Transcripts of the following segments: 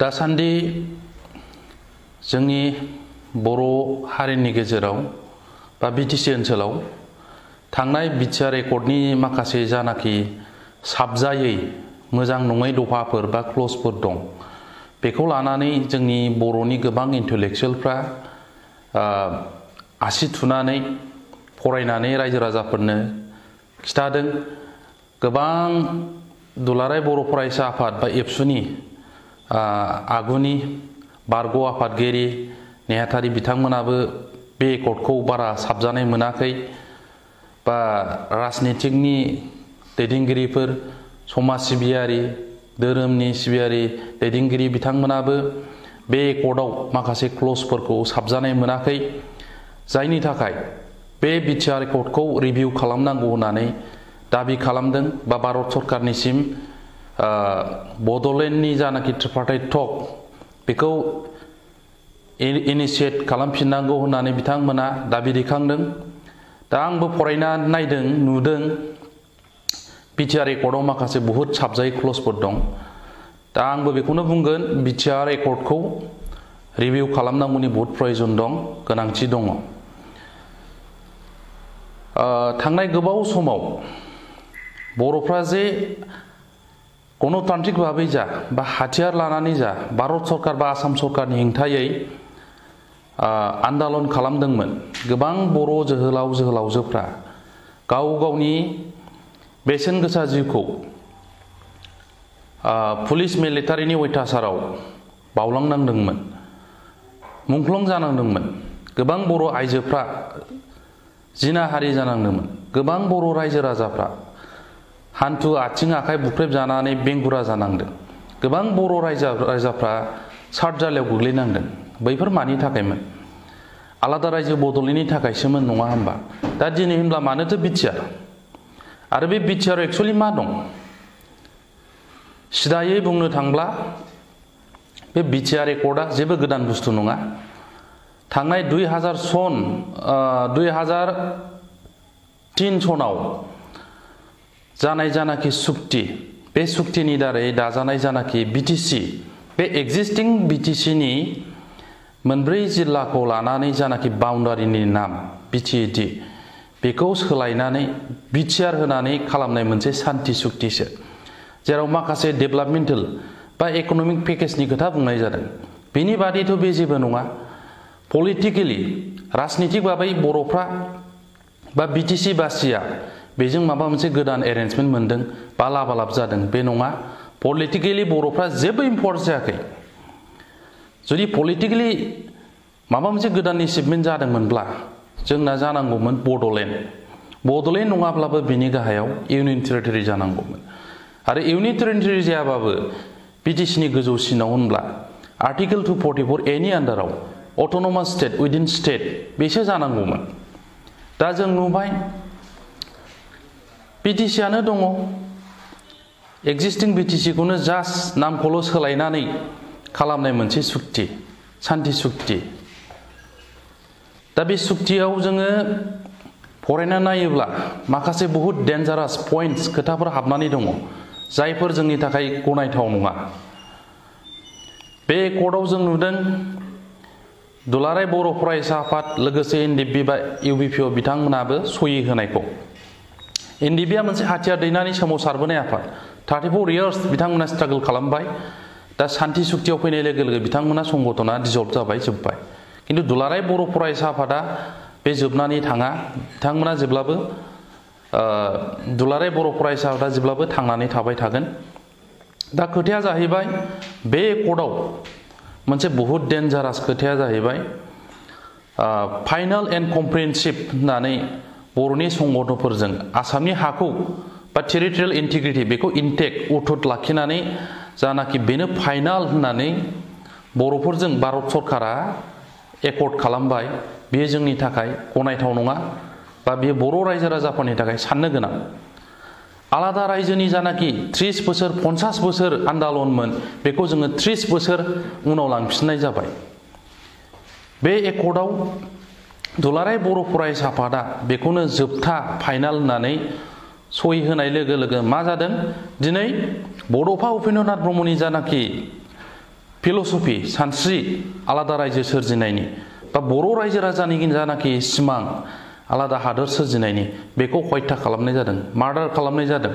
दासान्दि जोंनि बर' हारिनि गेजेराव बा बिटिसि ओनसोलाव थांनाय बिटिआर एकर्डनि माखासे जानाखि साबजायै मोजां नङै दफाफोर बा क्लजफोर दं बेखौ लानानै जोंनि बर'नि गोबां इन्टेलेक्सुयेलफ्रा आसि थुनानै फरायनानै रायजो राजाफोरनो खिथादों। गोबां दुलाराय बर' फरायसा आफाद बा एबसुनि आगुनि बारग' आफादगिरि नेहाथारि बिथांमोनाबो बे एकर्डखौ बारा साबजानाय मोनाखै बा राजनितिकनि दैदेनगिरिफोर समाज सिबियारि धोरोमनि सिबियारि दैदेनगिरि बिथांमोनाबो बे एकर्डआव माखासे क्लजफोरखौ साबजानाय मोनाखै, जायनि थाखाय बे बिटिआर एकर्डखौ रिभिउ खालामनांगौ होननानै दाबि खालामदों बा भारत सरकारनिसिम बड'लेण्डनि जानाखि ट्रिपार्टाइट टक बेखौ इनिशियेट खालामफिननांगौ होननानै बिथांमोना दाबि दैखांदों। दा आंबो फरायना नायदों, नुदों बिटिआर एकर्डआव माखासे बहुद साबजायै क्लजफोर दं। दा आंबो बेखौनो बुंगोन, बिटिआर एकर्डखौ रिभिउ खालामनांगौनि बहुद प्रयजन दं, गोनांथि दङ। थांनाय गोबाव समाव बर'फ्रा जे गणतान्त्रिक भाबै जा बा हाथियार लानानै जा भारत सरकार बा आसाम सरकारनि हेंथायै आन्दालन खालामदोंमोन। गोबां बर' जोहोलाव जोहोलावजोफ्रा गाव गावनि बेसेन गोसा जिउखौ पुलिस मिलिटारिनि अयथासाराव बावलांनांदोंमोन, मुंख्लं जानांदोंमोन। गोबां बर' आइजोफ्रा जिनाहारि जानांदोंमोन। गोबां बर' रायजो राजाफ्रा हान्थु आथिं आखाइ बुख्रेबजानानै बेंगुरा जानांदों। गोबां बर' रायजाफ्रा सातजालायाव गोग्लैनांदों। बैफोर मानि थाखायमोन? आलादा रायजो बड'लेण्डनि थाखायसोमोन, नङा होमबा? दा दिनै होनब्ला मानोथो बिटिआर? आरो बे बिटिआर एक्सुअलि मा दं? सिदायै बुंनो थांब्ला बे बिटिआर एकर्डआ जेबो गोदान बुस्थु नङा। थांनाय 2003 सनाव जानाय जानाखि सुक्ति, बे सुक्तिनि दारै दाजानाय जानाखि बिटिसि, बे एक्जिस्टिं बिटिसिनि मोनब्रै जिल्लाखौ लानानै जानाखि बाउन्डारिनि नाम बिटिएडि, बेखौ सोलायनानै बिटिआर होनानै खालामनाय मोनसे सान्थि सुक्तिसो, जेराव माखासे डेभेलपमेन्टेल बा इक'नमिक पेकेजनि खोथा बुंनाय जादों। बेनि बादैथ' बे जेबो नङा। पलिटिकेलि राजनितिक भाबै बर'फ्रा बा बिटिसि बासिया बेजों माबा मोनसे गोदान एरेन्जमेन्ट मोनदों बा लाबालाब जादों, बे नङा। पलिटिकेलि बर'फ्रा जेबो इम्पर्ट जायाखै। जुदि पलिटिकेलि माबा मोनसे गोदान एचिभमेन्ट जादोंमोनब्ला जोंना जानांगौमोन बड'लेण्ड। बड'लेण्ड नङाब्लाबो बिनि गाहायाव इउनियन टेरिटरि जानांगौमोन। आरो इउनियन टेरिटरि जायाबाबो बिटिसिनि गोजौसिनाव होनब्ला आर्टिकेल 244 एनि आन्डाराव अट'नमास स्टेट उइदिन स्टेट बेसो जानांगौमोन। दा जों नुबाय बिटिसिआनो दङ, एक्जिस्टिं बिटिसिखौनो जास्ट नामखौल' सोलायनानै खालामनाय मोनसे सुक्ति, सान्थि सुक्ति। दा बे सुक्तियाव जोङो फरायना नायोब्ला माखासे बहुद डेन्जारास पइन्ट्स, खोथाफोर हाबनानै दङ, जायफोर जोंनि थाखाय गनायथाव नङा। बे एकर्डआव जों नुदों दुलाराय बर' फरायसा आफाद लोगोसे एनडिएफबि बा इउबिपिअ बिथांमोनाबो सहि होनायखौ। एनडिएफबिआ मोनसे हाथियार दैनानै सोमावसारबोनाय आफाद, 34 इयार्स बिथांमोना स्ट्रागल खालामबाय। दा सान्थि सुक्तियाव फैनाय लोगो लोगो बिथांमोना संगठना डिजल्भ जाबाय, जोब्बाय। खिन्थु दुलाराय बर' फरायसा आफादा बे जोबनानै थाङा। बिथांमोना जेब्लाबो दुलाराय बर' फरायसा आफादा जेब्लाबो थांनानै थाबाय थागोन। दा खोथाया जाहैबाय बे एकर्डआव मोनसे बहुद डेन्जारास खोथाया जाहैबाय फाइनाल एन्ड कमप्रिहेनसिभ होननानै बर'नि संगठनफोरजों आसामनि हाखौ बा टेरिटरियेल इन्टिग्रिटि बेखौ इनटेक्ट अथुट लाखिनानै जानाखि बेनो फाइनाल होननानै बर'फोरजों भारत सरकारा एकर्ड खालामबाय। बेयो जोंनि थाखाय गनायथाव नङा बा बेयो बर' रायजो राजाफोरनि थाखाय साननो गोनां। आलादा रायजोनि जानाखि 30 बोसोर 50 बोसोर आन्दालनमोन, बेखौ जोङो 30 बोसोर उनाव लांफिननाय जाबाय। बे एकर्डआव दुलाराय बर' फरायसा आफादा बेखौनो जोबथा फाइनाल होननानै सहि होनाय लोगो लोगो मा जादों? दिनै बड'फा उपेन्द्रनाथ ब्रह्मनि जानाखि फिल'सफि सानस्रि आलादा रायजो सोरजिनायनि बा बर' रायजो राजानि जानाखि सिमां आलादा हादोर सोरजिनायनि बेखौ हत्या खालामनाय जादों, मार्डार खालामनाय जादों।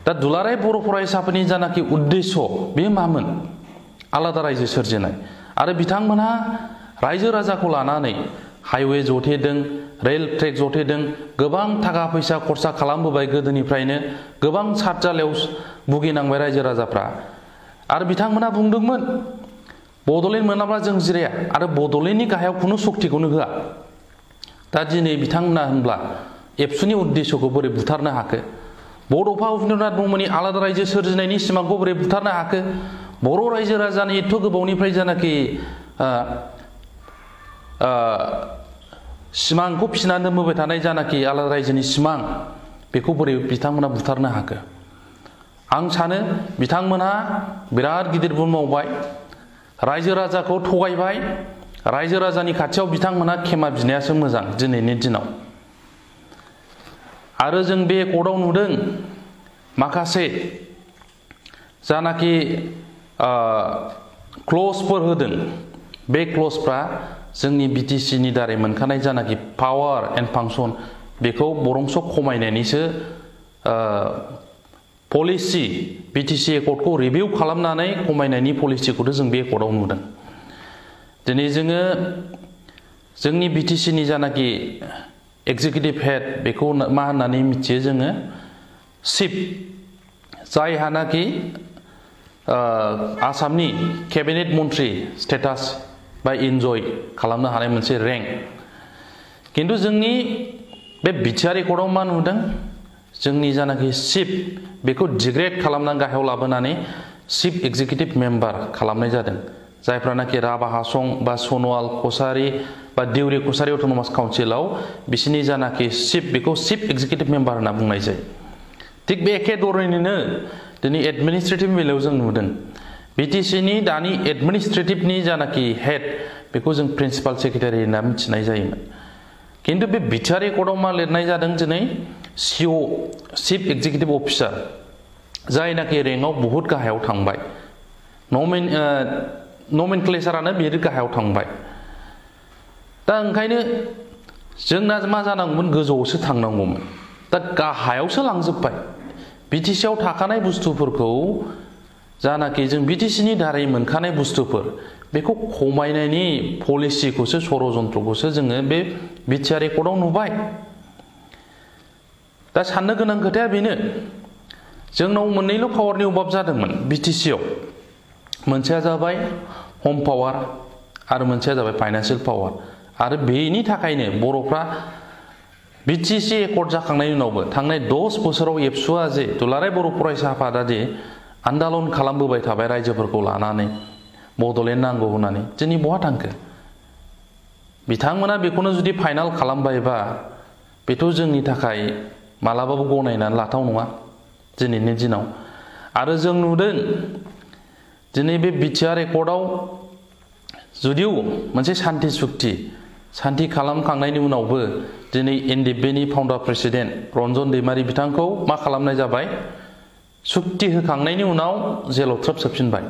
दा दुलाराय बर' फरायसाफोरनि जानाखि उद्देश्य बे मामोन? आलादा रायजो सोरजिनाय। आरो बिथांमोनहा रायजो राजाखौ लानानै हाइवे जथेदों, रेल ट्रेक जथेदों, गोबां थाखा फैसा खरसा खालामबोबाय गोदोनिफ्रायनो, गोबां सातजालायाव भुगिनांबाय रायजो राजाफ्रा। आरो बिथांमोनहा बुंदोंमोन बड'लेण्ड मोनाब्ला जों जिराया, आरो बड'लेण्डनि गाहायाव खुनु सक्तिखौनो होआ। दा दिनै बिथांमोना होनब्ला एबसुनि उद्देश्यखौ बोरै बुथारनो हाखो? बड'फा उपेन्द्रनाथ ब्रह्मनि आलादा रायजो सोरजिनायनि सिमांखौ बोरै बुथारनो हाखो? बर' रायजो राजानि एथ' गोबावनिफ्राय जानाखि सिमांखौ फिसिनानै दोनबोबाय थानाय जानाखि आलादा रायजोनि सिमां, बेखौ बोरै बिथांमोना बुथारनो हाखो? आं सानो बिथांमोनहा बिराद गिदिर भुल मावबाय, रायजो राजाखौ थगायबाय। रायजो राजानि खाथियाव बिथांमोनहा खेमा बिनायासो मोजां दिनैनि दिनाव। आरो जों बे कर्टआव नुदों माखासे जानाखि क्लजफोर होदों, बे क्लजफ्रा जोंनि बिटिसिनि दारै मोनखानाय जानाखि पावार एन्ड फांसन बेखौ बरंस खमायनायनिसो पलिसि बिटिसि एकर्डखौ रिभिउ खालामनानै खमायनायनि पलिसिखौथ' जों बे एकर्डआव नुदों। दिनै जोङो जोंनि बिटिसिनि जानाखि एक्जिकिउटिभ हेड बेखौ मा होननानै मिथियो जोङो? चिफ, जायहानाखि आसामनि केबिनेट मन्त्रि स्टेटास बा इनजय खालामनो हानाय मोनसे रेंक। किन्तु जोंनि बे बिटिआर एकर्डआव मा नुदों? जोंनि जानाखि चिफ बेखौ डिग्रेड खालामनानै गाहायाव लाबोनानै चिफ एक्जिकिउटिभ मेम्बार खालामनाय जादों। जायफ्रानाखि राभा हासं बा सनवाल कसारि बा दिउरि कसारि अट'नमास काउन्सिलाव बिसिनि जानाखि चिफ बेखौ चिफ एक्जिकिउटिभ मेम्बार होनना बुंनाय जायो। थिग बे एखे धरनैनो दिनै एडमिनिस्ट्रेटिभ बेलायाव जों नुदों बिटिसिनि दानि एडमिनिस्ट्रेटिभनि जानाखि हेड बेखौ जों प्रिन्सिपाल सेक्रेटारि होनना मिथिनाय जायोमोन। किन्तु बे बिटिआर एकर्डआव मा लिरनाय जादों दिनै? सिअ चिफ एक्जिकिउटिभ अफिसार, जायनाखि रेंकआव बहुद गाहायाव थांबाय, नमेनक्लेचारानो बियो गाहायाव थांबाय। दा ओंखायनो जोंना मा जानांगौमोन? गोजौआवसो थांनांगौमोन। दा गाहायावसो लांजोब्बाय। बिटिसिआव थाखानाय बुस्थुफोरखौ जानाखि जों बिटिसिनि दारै मोनखानाय बुस्थुफोर बेखौ खमायनायनि पलिसिखौसो षड़यन्त्रखौसो जोङो बे बिटिआर एकर्डआव नुबाय। दा साननो गोनां खोथाया बेनो, जोंनाव मोननैल' पावारनि अभाब जादोंमोन बिटिसिआव। मोनसेया जाबाय हम पावार आरो मोनसेया जाबाय फाइनान्सियेल पावार। आरो बेनि थाखायनो बर'फ्रा बिटिसि एकर्ड जाखांनायनि उनावबो थांनाय 10 बोसोराव एबसुआ जे दुलाराय बर' फरायसा आफादा जे आन्दालन खालामबोबाय थाबाय रायजोफोरखौ लानानै बड'लेण्ड नांगौ होननानै, दिनै बहा थांखो? बिथांमोना बेखौनो जुदि फाइनाल खालामबायबा बेथ' जोंनि थाखाय मालाबाबो गनायनानै लाथाव नङा दिनैनि दिनाव। आरो जों नुदों दिनै बे बिटिआर एकर्डआव जुदिउ मोनसे सान्थि खालामखांनायनि उनावबो दिनै एनडिएफबिनि फाउन्डार प्रेसिडेन्ट रन्जन दैमारि बिथांखौ मा खालामनाय जाबाय? सुक्ति होखांनायनि उनाव जेलाव थ्रोब सोबफिनबाय।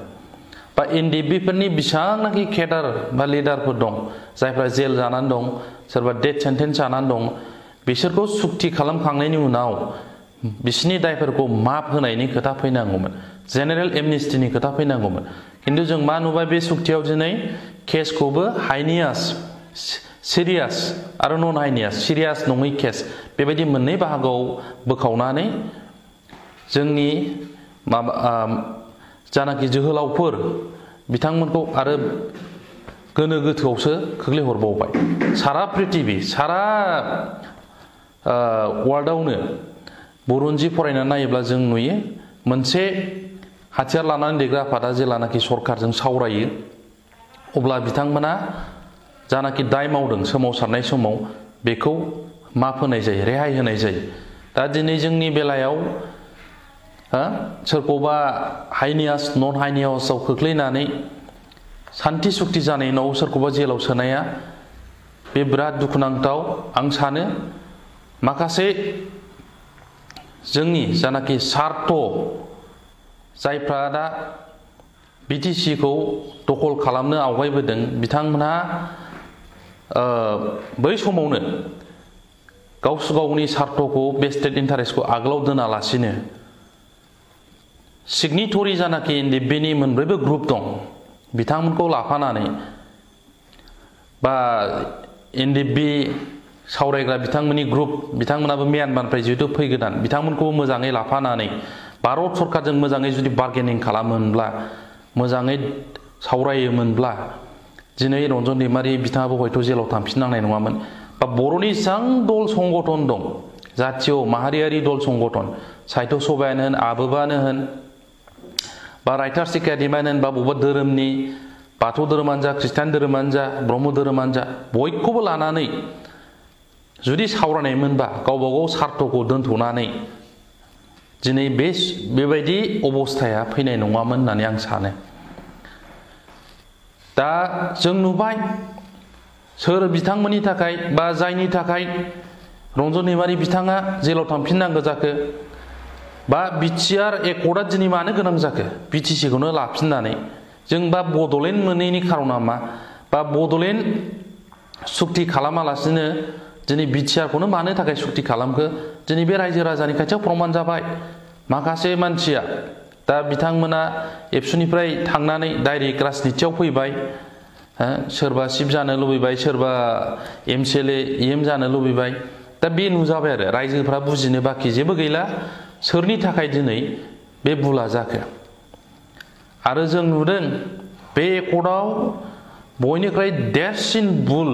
बा एनडिएफबिफोरनि बेसेबांनाखि केडार बा लिडारफोर दं जायफ्रा जेल जानानै दं, सोरबा डेथ सेन्टेन्स जानानै दं, बिसोरखौ सुक्ति खालामखांनायनि उनाव बिसिनि दायफोरखौ माफ होनायनि खोथा फैनांगौमोन, जेनेरेल एमनेस्टिनि खोथा फैनांगौमोन। किन्तु जों मा नुबाय बे सुक्तियाव दिनै केसखौबो हाइनियास सिरियास आरो नन हाइनियास, सिरियास नङै केस बेबायदि मोननै बाहागोआव बोखावनानै जोंनि जानाखि जोहोलावफोर बिथांमोनखौ आरो गोनो गोथोआवसो खोख्लैहरबावबाय। सारा प्रिथिबि, सारा वर्ल्डआवनो बुरुनजि फरायनानै नायोब्ला जों नुयो मोनसे हाथियार लानानै देग्रा आफादा जेलानाखि सरकारजों सावरायो अब्ला बिथांमोना जानाखि दाय मावदों सोमावसारनाय समाव बेखौ माफ होनाय जायो, रेहाय होनाय जायो। दा दिनै जोंनि बेलायाव सोरखौबा हाइनियास नन हाइनियासाव खोख्लैनानै सान्थि सुक्ति जानायनि उनाव सोरखौबा जेलाव सोनाया बे बिराद दुखुनांथाव। आं सानो माखासे जोंनि जानाखि सार्थ जायफ्रा दा BTC-खौ दखल खालामनो आवगायबोदों बिथांमोनहा बै समावनो गावनि सार्थखौ बेस्टेड इन्टारेस्टखौ आगोलाव दोनालासिनो सिगनिटरि जानाखि एनडिएफबिनि मोनब्रैबो ग्रुप दं बिथांमोनखौ लाफानानै बा एनडिएफबि सावरायग्रा बिथांमोननि ग्रुप बिथांमोनाबो म्यानमारनिफ्राय जिहेतु फैगोदान बिथांमोनखौबो मोजाङै लाफानानै भारत सरकारजों मोजाङै जुदि बार्गेनिं खालामोमोनब्ला मोजाङै सावरायोमोनब्ला दिनै रन्जन दैमारि बिथाङाबो हयथ' जेलाव थांफिननांनाय नङामोन बा बर'नि जेसां दल संगठन दं जातीय माहारियारि दल संगठन साहित्य सभायानो होन आबोबानो होन बा राइटार्स एकाडेमियानो होन बा बबेबा धोरोमनि बाथौ धोरोमानो जा ख्रिस्टान धोरोमानो जा ब्रह्म धोरोमानो जा बयखौबो लानानै जुदि सावरायनायमोनबा गावबा गाव सार्थखौ दोनथ'नानै दिनै बेबायदि अबस्थाया फैनाय नङामोन होननानै आं सानो। दा जों नुबाय सोर बिथांमोननि थाखाय बा जायनि थाखाय रन्जन दैमारि बिथाङा जेलाव थांफिननांगौ जाखो बा बिटिआर एकर्डआ दिनै मानो गोनां जाखो बिटिसिखौनो लाफिननानै जों बा बड'लेण्ड मोनैनि खारना मा बा बड'लेण्ड सुक्ति खालामालासिनो दिनै बिटिआरखौनो मानो थाखाय सुक्ति खालामखो दिनै बे रायजो राजानि खाथियाव प्रमान जाबाय। माखासे मानसिया दा बिथांमोना एबसुनिफ्राय थांनानै डाइरेक्ट राजनितियाव फैबाय सोरबा चिफ जानो लुबैबाय सोरबा एमसिएलए EM जानो लुबैबाय दा बे नुजाबाय आरो रायजोफ्रा बुजिनो बाखि जेबो गैला सोरनि थाखाय दिनै बे भुला जाखो आरो जों नुदों बे एकर्डआव बयनिख्रुइ देरसिन भुल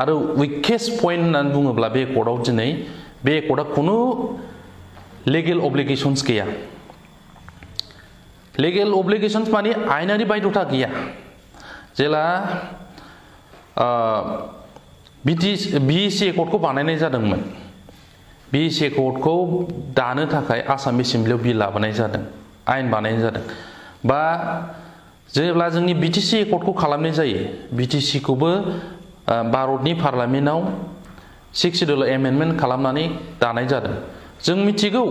आरो उइकेस्ट पइन्ट होननानै बुङोब्ला बे एकर्डआव दिनै बे एकर्डआ खुनु लिगेल अब्लिगेशन्स गैया। लिगेल अब्लिगेशन्स माने आयेनारि बायध'था गैया। जेला BEC एकर्डखौ बानायनाय जादोंमोन BEC एकर्डखौ दानो थाखाय आसाम एसेम्ब्लियाव बिल लाबोनाय जादों आयेन बानायनाय जादों बा जेब्ला जोंनि BTC एकर्डखौ खालामनाय जायो BTC-खौबो भारतनि पार्लियामेन्टआव 6 शिड्युल एमेन्डमेन्ट खालामनानै दानाय जादों। जों मिथिगौ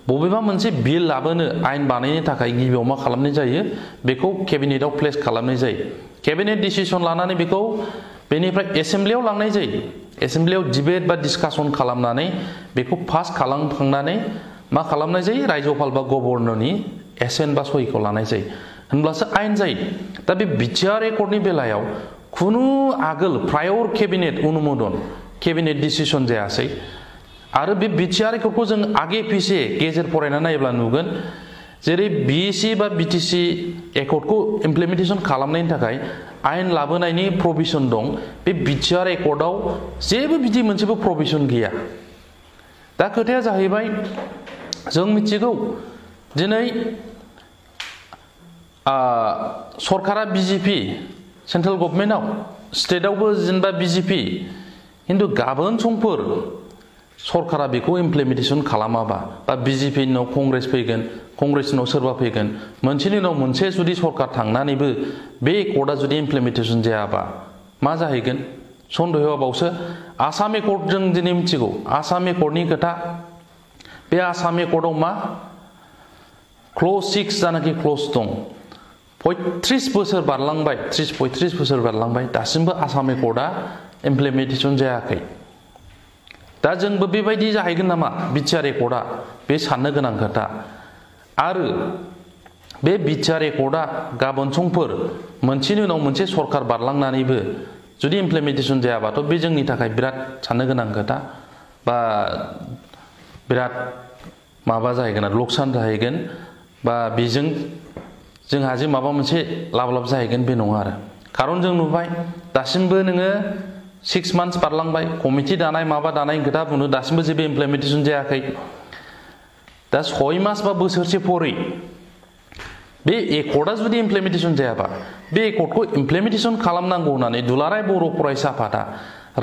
बबेबा मोनसे बिल लाबोनो आयेन बानायनो थाखाय गिबियाव मा खालामनाय जायो बेखौ केबिनेटआव प्लेस खालामनाय जायो केबिनेट डिसिसन लानानै बेखौ बेनिफ्राय एसेम्ब्लियाव लांनाय जायो एसेम्ब्लियाव डिबेट बा डिसकासन खालामनानै बेखौ पास खालामखांनानै मा खालामनाय जायो रायजोपाल बा गभर्नरनि एसेन्ट बा सहिखौ लानाय जायो होनब्लासो आयेन जायो। दा बे बिटिआर एकर्डनि बेलायाव खुनु आगोल प्रायर केबिनेट अनुमोदन केबिनेट डिसिसन जायासै आरो बे बिटिआर एकर्डखौ जों आगे पिछे गेजेर फरायना नायोब्ला नुगोन जेरै BEC बा BTC एकर्डखौ इमप्लिमेन्टेसन खालामनायनि थाखाय आयेन लाबोनायनि प्रभिजन दं बे बिटिआर एकर्डआव जेबो बिदि मोनसेबो प्रभिजन गैया। दा खोथाया जाहैबाय जों मिथिगौ दिनै सरकारा BJP सेन्ट्रेल गभर्नमेन्टआव स्टेटआवबो जेनेबा BJP खिन्थु गाबोन समफोर सरकारा बेखौ इमप्लिमेन्टेसन खालामाबा बा BJP नाव कंग्रेस फैगोन कंग्रेसनाव सोरबा फैगोन मोनसेनि उनाव मोनसे जुदि सरकार थांनानैबो बे एकर्डआ जुदि इमप्लिमेन्टेसन जायाबा मा जाहैगोन सन्देहआवसो आसाम एकर्ड जों दिनै मिथिगौ आसाम एकर्डनि खोथा बे आसाम एकर्डआव मा क्लज 6 जानाखि क्लज दं 35 बोसोर बारलांबाय 30-35 बोसोर बारलांबाय दासिमबो आसाम एकर्डआ इमप्लिमेन्टेसन जायाखै। दा जोंबो बेबायदि जाहैगोन नामा बिटिआर एकर्डआ बे साननो गोनां खोथा आरो बे बिटिआर एकर्डआ गाबोन समफोर मोनसेनि उनाव मोनसे सरकार बारलांनानैबो जुदि इमप्लिमेन्टेसन जायाबाथ' बे जोंनि थाखाय बिराद साननो गोनां खोथा बा बिराद माबा जाहैगोन आरो लकसान जाहैगोन बा बेजों जोंहा जे माबा मोनसे लाब जाहैगोन बे नङा आरो खारन जों नुबाय दासिमबो नोङो 6 मान्थ्स बारलांबाय कमिटि दानाय माबा दानाय खोथा बुंनो दासिमबो जेबो इमप्लिमेन्टेसन जायाखै। दा 6 मास बा बोसोरसे परै बे एकर्डआ जुदि इमप्लिमेन्टेसन जायाबा बे एकर्डखौ इमप्लिमेन्टेसन खालामनांगौ होननानै दुलाराय बर' फरायसा आफादा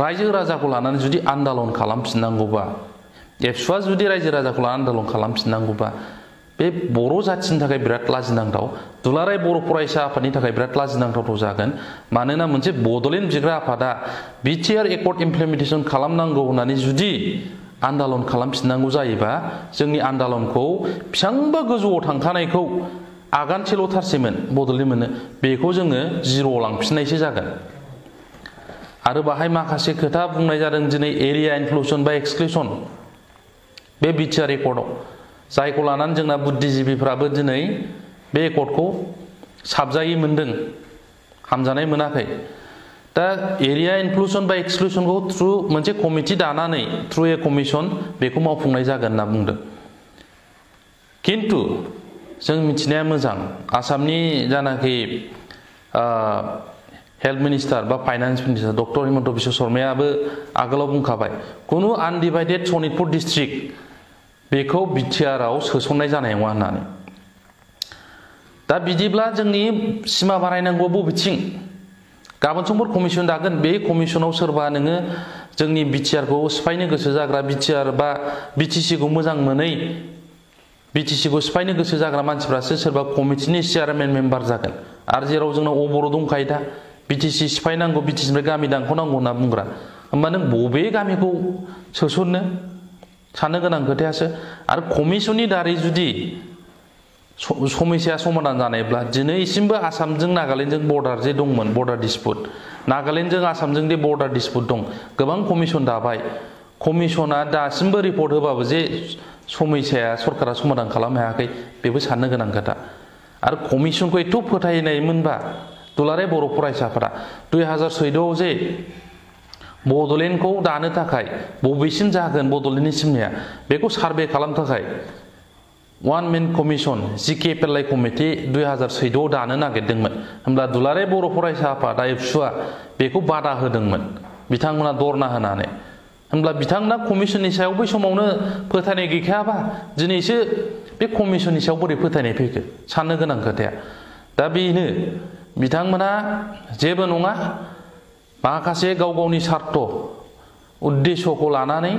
रायजो राजाखौ लानानै जुदि आन्दालन खालामफिननांगौबा एबसुआ जुदि रायजो राजाखौ लानानै आन्दालन खालामफिननांगौबा बे बर' जाथिनि थाखाय बिराद लाजिनांथाव दुलाराय बर' फरायसा आफादनि थाखाय बिराद लाजिनांथाव जागोन मानोना मोनसे बड'लेण्ड बिग्रा आफादा बिटिआर एकर्ड इमप्लिमेन्टेसन खालामनांगौ होननानै जुदि आन्दालन खालामफिननांगौ जायोबा जोंनि आन्दालनखौ बेसेबांबा गोजौआव थांखानायखौ आगानसेल'थारसैमोन बड'लेण्ड मोनो बेखौ जोङो जिर'आव लांफिननायसो जागोन आरो बाहाय माखासे खोथा बुंनाय जादों दिनै एरिया इनक्लुसन बा एक्सक्लुसन बे बिटिआर एकर्डआव जायखौ लानानै जोंना बुद्धिजीबिफ्राबो दिनै बे एकर्डखौ साबजायै मोनदों हामजानाय मोनाखै दा एरिया इनक्लुसन बा एक्सक्लुसनखौ थ्रु मोनसे कमिटि दानानै थ्रु ए कमिसन बेखौ मावफुंनाय जागोन होनना बुंदों किन्तु जों मिथिनाया मोजां आसामनि जानाखि हेल्थ मिनिस्टार बा finance minister doctor Himanta Biswa शर्मायाबो आगोलाव बुंखाबाय कुनु आनडिभाइडेड सनितपुर डिस्ट्रिक्ट बेखौ बिटिआरआव सोसननाय जानाय नङा होननानै दा बिदिब्ला जोंनि सिमा बारायनांगौ बबेथिं गाबोन समफोर कमिसन दागोन बे कमिसनाव सोरबा नोङो जोंनि बिटिआरखौ सिफायनो गोसो जाग्रा बिटिआर बा बिटिसिखौ मोजां मोनै बिटिसिखौ सिफायनो गोसो जाग्रा मानसिफ्रासो सोरबा कमिटिनि चेयारमेन मेम्बार जागोन आरो जेराव जोंनाव अबर' दंखायो दा बिटिसि सिफायनांगौ बिटिसिनिफ्राय गामि दानख'नांगौ होनना बुंग्रा होमबा नों बबे गामिखौ सोसननो साननो गोनां खोथायासो आरो कमिसननि दारै जुदि समस्या समाधान जानायब्ला दिनैसिमबो आसामजों नागालेण्डजों बर्डार जे दंमोन बर्डार डिसपुट नागालेण्डजों आसामजों दे बर्डार डिसपुट दं गोबां कमिसन दाबाय कमिसना दासिमबो रिपर्ट होबाबो जे समस्याया सरकारा समाधान खालामनो हायाखै बेबो साननो गोनां खोथा आरो कमिसनखौ एथ' फोथायनायमोनबा दुलाराय बर' फरायसाफोरा 2014आव जे बड'लेण्डखौ दानो थाखाय बबेसिम जागोन बड'लेण्डनि सिमनाया बेखौ सार्भे खालामनो थाखाय वान मेन कमिसन जिके पेल्लाय कमिटि 2014आव दानो नागिरदोंमोन होमब्ला दुलाराय बर' फरायसा आफाद एबसुआ बेखौ बादा होदोंमोन बिथांमोना दरना होनानै होमब्ला बिथांमोना कमिसननि सायाव बै समावनो फोथायनाय गैखायाबा दिनैसो बे कमिसननि सायाव बोरै फोथायनाय फैखो साननो गोनां खोथाया दा बेनो बिथांमोना जेबो नङा माखासे गाव गावनि सार्थ उद्देश्यखौ लानानै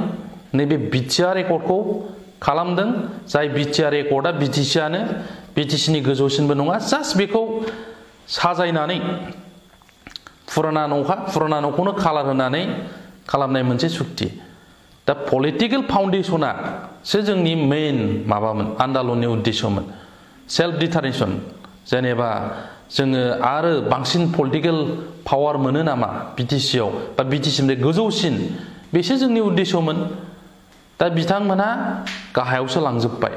नैबे बिटिआर एकर्डखौ खालामदों जाय बिटिआर एकर्डआ बिटिसिआनो बिटिसिनि गोजौसिनबो नङा जास्ट बेखौ साजायनानै फुराना न'खौनो कालार होनानै खालामनाय मोनसे सुक्ति दा पलिटिकेल फाउन्डेसनासो जोंनि मेइन माबामोन आन्दलननि उद्देश्यमोन सेल्फ डिटारमिनेसन जेनेबा जोङो आरो बांसिन पलिटिकेल पावार मोनो नामा बिटिसिआव बा बिटिसिनिफ्राय गोजौसिन बेसो जोंनि उद्देश्यमोन दा बिथांमोना गाहायावसो लांजोब्बाय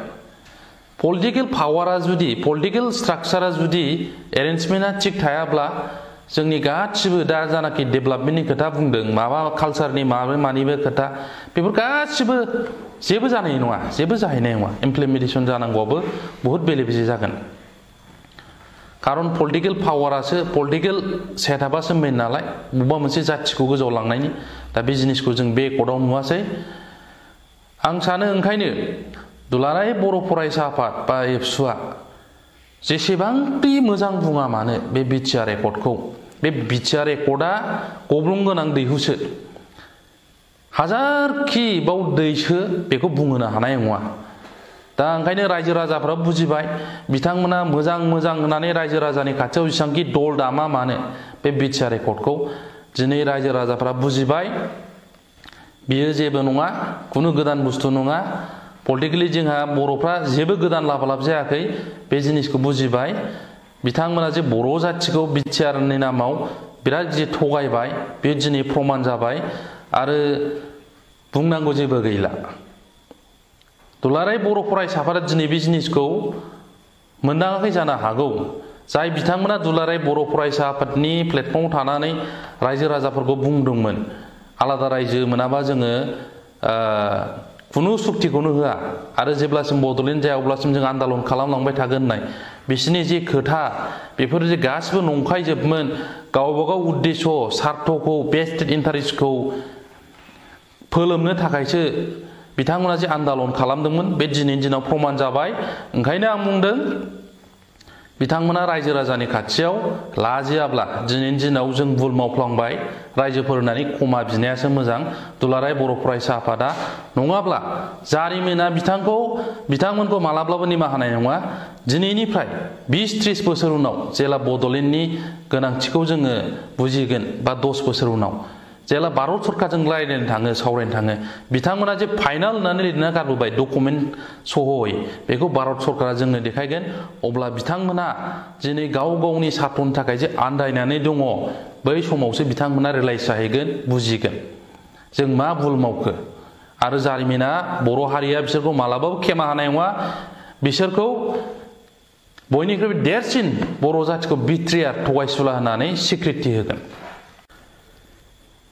पलिटिकेल पावारा जुदि पलिटिकेल स्ट्राक्चारा जुदि एरेन्जमेन्टआ थिग थायाब्ला जोंनि गासिबो दा जानाखि डेभेलपमेन्टनि खोथा बुंदों माबा कालचारनि मानिबो खोथा बेफोर गासिबो जेबो जानाय नङा जेबो जाहैनाय नङा इमप्लिमेन्टेसन जानांगौआबो बहुद बेले बेजे जागोन खारन पलिटिकेल पावारासो पलिटिकेल सेटआपआसो मेइन नालाय बबेबा मोनसे जाथिखौ गोजौआव लांनायनि दा बे जिनिसखौ जों बे एकर्डआव नुवासै आं सानो ओंखायनो दुलाराय बर' फरायसा आफाद बा एबसुआ जेसेबांखि मोजां बुङा मानो बे बिटिआर एकर्डखौ बे बिटिआर एकर्डआ गब्लं गोनां दैहुसो हाजारखि बाव दैसो बेखौ बुंहोनो हानाय नङा दा ओंखायनो रायजो राजाफ्रा बुजिबाय बिथांमोना मोजां होननानै रायजो राजानि खाथियाव जेसेबांखि दल दामा मानो बे बिटिआर एकर्डखौ दिनै रायजो राजाफ्रा बुजिबाय बियो जेबो नङा कुनु गोदान बुस्थु नङा पलिटिकेलि जोंहा बर'फ्रा जेबो गोदान लाभालाभ जायाखै बे जिनिसखौ बुजिबाय बिथांमोना जे बर' जाथिखौ बिटिआरनि नामाव बिराद जे थगायबाय बे दिनै प्रमान जाबाय आरो बुंनांगौ जेबो गैला दुलाराय बर' फरायसाफोरा दिनै बे जिनिसखौ मोनदाङाखै जानो हागौ जाय बिथांमोना दुलाराय बर' फरायसा आफादनि प्लेटफर्माव थानानै रायजो राजाफोरखौ बुंदोंमोन आलादा रायजो मोनाबा जोङो कुनु सुक्तिखौनो होआ आरो जेब्लासिम बड'लेण्ड जाया अब्लासिम जों आन्दलन खालामलांबाय थागोन होननाय बिसोरनि जे खोथा बेफोर जे गासिबो नंखायजोबमोन गावबागाव उद्देश्य सार्थखौ बेस्टेड इन्टारेस्टखौ फोलोमनो थाखायसो बिथांमोना जे आन्दलन खालामदोंमोन बे दिनैनि दिनाव प्रमान जाबाय ओंखायनो आं बुंदों बिथांमोना रायजो राजानि खाथियाव लाजियाब्ला दिनैनि दिनाव जों भुल मावफ्लांबाय रायजोफोर होननानै क्षमा बिनायासो मोजां दुलाराय बर' फरायसा आफादा नङाब्ला जारिमिना बिथांमोनखौ मालाब्लाबो निमाहा होनाय नङा दिनैनिफ्राय 20-30 बोसोर उनाव जेला बड'लेण्डनि गोनांथिखौ जोङो बुजिगोन बा 10 बोसोर उनाव जेला भारत सरकारजों रायज्लायनो थाङो सावरायनो थाङो बिथांमोना जे फाइनाल होननानै लिरना गारबोबाय डकुमेन्ट सहै बेखौ भारत सरकारा जोंनो देखायगोन अब्ला बिथांमोना दिनै गाव गावनि सात्रनि थाखाय जे आन्दायनानै दङ बै समावसो बिथांमोना रियेलाइज जाहैगोन बुजिगोन जों मा भुल मावखो आरो जारिमिना बर' हारिया बिसोरखौ मालाबाबो खेमा होनाय नङा बिसोरखौ बयनिख्रुइबो देरसिन बर' जातिखौ बिट्रियार थगायसुला होननानै स्वीकृति होगोन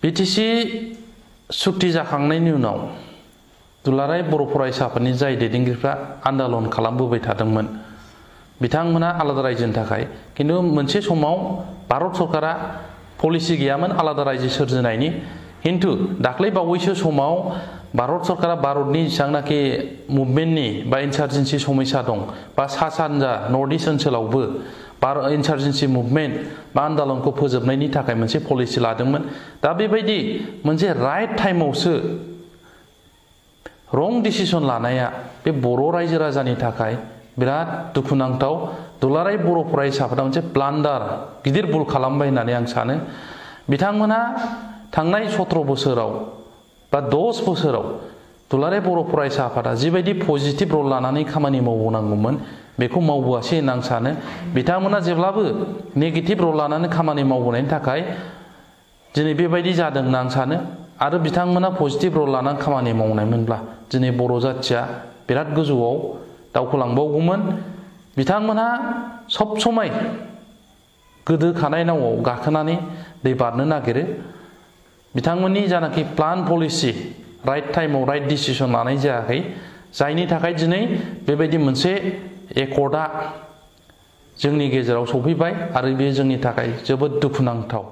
बिटिसि सुक्ति जाखांनायनि उनाव दुलाराय बर' फरायसाफोरनि जाय दैदेनगिरिफ्रा आन्दलन खालामबोबाय थादोंमोन बिथांमोना आलादा रायजोनि थाखाय किन्तु मोनसे समाव भारत सरकारा पलिसि गैयामोन आलादा रायजो सोरजिनायनि किन्तु दाख्लै बावैसो समाव भारत सरकारा भारतनि जेसेबांनाखि मुभमेन्टनि बा इन्सार्जेन्सि समयसा दं बा सा सानजा नर्थ इस्ट ओनसोलावबो इन्सार्जेन्सि मुभमेन्ट बा आन्दलनखौ फोजोबनायनि थाखाय मोनसे पलिसि लादोंमोन दा बेबायदि मोनसे राइट टाइमावसो रं डिसिसन लानाया बे बर' रायजो राजानि थाखाय बिराद दुखुनांथाव दुलाराय बर' फरायसाफोरा मोनसे ब्लान्डार गिदिर भुल खालामबाय होननानै आं सानो बिथांमोना थांनाय 17 बोसोराव बा 10 बोसोराव दुलाराय बर' फरायसा आफादा जिबायदि पजिटिभ रल लानानै खामानि मावनांगौमोन बेखौ मावबोआसै होनना आं सानो बिथांमोना जेब्लाबो नेगेटिभ रल लानानै खामानि मावबोनायनि थाखाय दिनै बेबायदि जादों होनना आं सानो आरो बिथांमोना पजिटिभ रल लानानै खामानि मावनायमोनब्ला दिनै बर' जातिया बिराद गोजौआव दावखोलांबावगौमोन बिथांमोनहा सब समाय गोदोखानाय नावआव गाखोनानै दै बारनो नागिरो बिथांमोननि जानाखि प्लान पलिसि राइट टाइमाव राइट डिसिसन लानाय जायाखै जायनि थाखाय दिनै बेबायदि मोनसे एकर्डआ जोंनि गेजेराव सफैबाय आरो बेयो जोंनि थाखाय जोबोद दुखुनांथाव